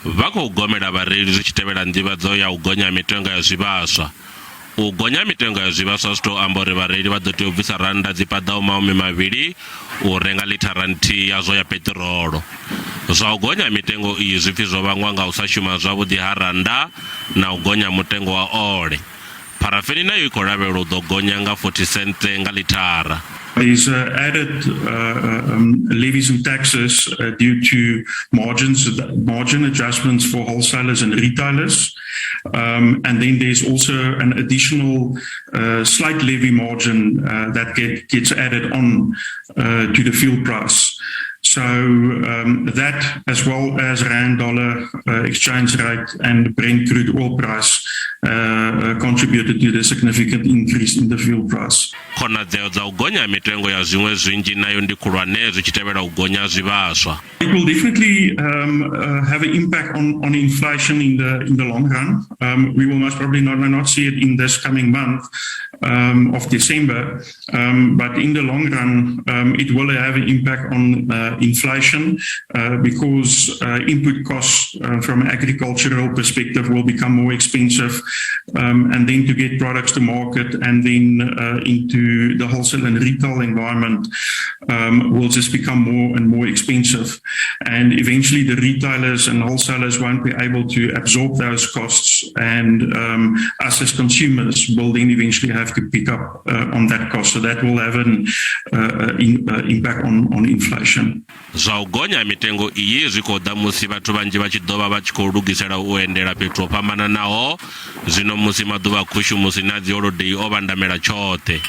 Vha khou gomela vhareili zwi tshi tevhela nḓivhadzo ya u gonya mitengo ya zwivhaswa. U gonya mitengo ya zwivhaswa zwi tou amba uri vhareili vha ḓo tea u bvisa rannda dzi paḓaho 20 u renga ḽithara nthihi yazwo ya peṱirolo. Zwa u gonya mitengo iyi zwi pfi zwo vhangwa nga u sa shuma zwavhuḓi ha rannda na u gonya mutengo wa ole. Pharafeni nayo i khou lavhelelwa u ḓo gonya nga 40 senthe nga ḽithara. There's added levies and taxes due to margins, margin adjustments for wholesalers and retailers. And then there's also an additional slight levy margin that gets added on to the fuel price. So that, as well as rand dollar exchange rate and Brent crude oil price, contributed to the significant increase in the fuel price. Khonadzeo dza u gonya mitengo ya zwiṅwe zwinzhi nayo ndi khulwane zwi tshi tevhela u gonya zwivhaswa. It will definitely have an impact on inflation in the long run. We will most probably not see it in this coming month of December, but in the long run, it will have an impact on inflation because input costs from an agricultural perspective will become more expensive, and then to get products to market and then into the wholesale and retail environment will just become more and more expensive. And eventually the retailers and wholesalers won't be able to absorb those costs, and us as consumers will then eventually have to pick up on that cost. So that will have an impact on inflation. Zwa u gonya mitengo iyi zwi khou ḓa musi vhathu vhanzhi vha tshi ḓo vha vha tshi khou lugisela u endela fhethu ho fhambananaho zwino musi maḓuvha a khushumusi na dzi holodei o vhandamela tshoṱhe.